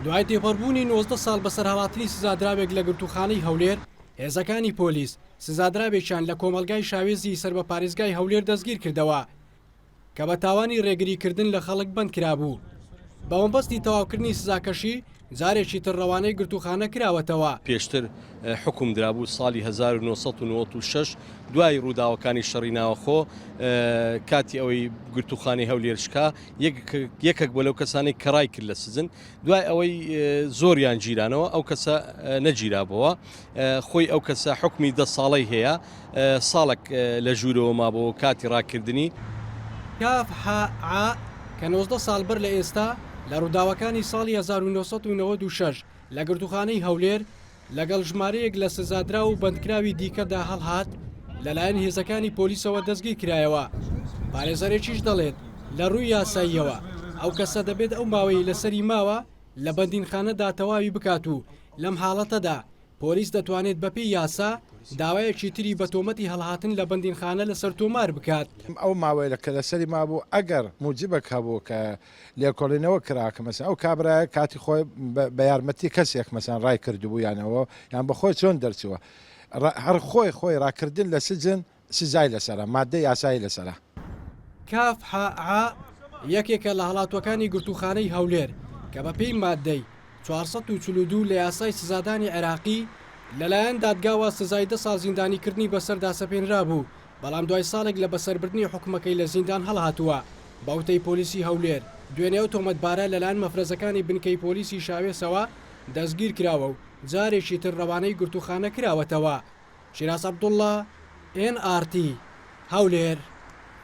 دوای تێپەڕبوونی 19 ساڵ بەسەر هەڵاتنی سزادراوێک لە گرتووخانەی هەولێر، هێزەکانی پۆلیس سزادراوێکیان لە کۆمەڵگای شاوێزی سەر بە پارێزگای هەولێر دەستگیرکردەوە کە بە تاوانی رێگریکردن لە خەڵک بەندکرابوو. بە مەبەستی تەواوکردنی سزاکەشی جارێکی تر رەوانەی گرتووخانە کراوەتەوە. پێشتر حوکم درابوو ساڵی 1996 دوای رووداوەکانی شەڕی ناوەخۆ کاتی ئەوەی گرتووخانەی هەولێر شکا یەکێک بووە لەو کەسانەی کە ڕای کرد لە سجن دوای ئەوەی زۆریان گیرانەوە ئەو کەسە نەگیرابەوە خۆی ئەو کەسە حکمی دە ساڵەی هەیە ساڵک لە ژوورەوە مابەوە کاتی ڕاکردنی. کاف ح ع کە 19 ساڵ بەر لە ئێستا لە ڕووداوەکانی ساڵی 1996 لە گرتووخانەی هەولێر لەگەڵ ژمارەیەک لە سزادراو و بەندکراوی دیکەدا هەڵهات، لەلایەن هێزەکانی پۆلیسەوە دەستگیرکرایەوە. پارێزەرێکیش دەڵێت، لە ڕووی یاساییەوە ئەو کەسە دەبێت ئەو ماوەیەی لەسەری ماوە لە بەندینخانەدا تەواوی بکات و لەم حاڵەتەدا پۆلیس دەتوانێت بەپێی یاسا داوایەکی تری بە تۆمەتی هەڵهاتن لە بەندینخانە لەسەر تۆمار بکات. ئەو ماوەیە کە لەسەری مابوو ئەگەر موجبێک هەبوو کە لێکۆڵینەوە کرا کە مەسەن ئەو کابرایە کاتی خۆی بە یارمەتی کەسێک مەسەن ڕای کردبوو یان ئەوە یان بە خۆی چۆن دەرچووە هەر خۆی خۆی ڕاکردن لە سجن سزای لەسەرە مادە یاسایی لەسەرە. کاف ح ع یەکێکە لە هەڵاتووەکانی گرتووخانەی هەولێر کە بەپێی ماددەی 442 لە یاسای سزادانی عێراقی لەلایەن دادگاوە سزای دە ساڵ زیندانیکردنی بەسەردا سەپێنرابوو بەڵام دوای ساڵێک لە بەسەربردنی حوکمەکەی لە زیندان هەڵهاتووە. بە وتەی پۆلیسی هەولێر، دوێنێ ئەو تۆمەتبارە لەلایەن مەفرەزەکانی بنکەی پۆلیسی شاوێسەوە دەستگیرکراوە و جارێکی تر ڕەوانەی گرتووخانە کراوەتەوە. شیراز عەبدوڵڵا، ئێن ئاڕ تی، هەولێر.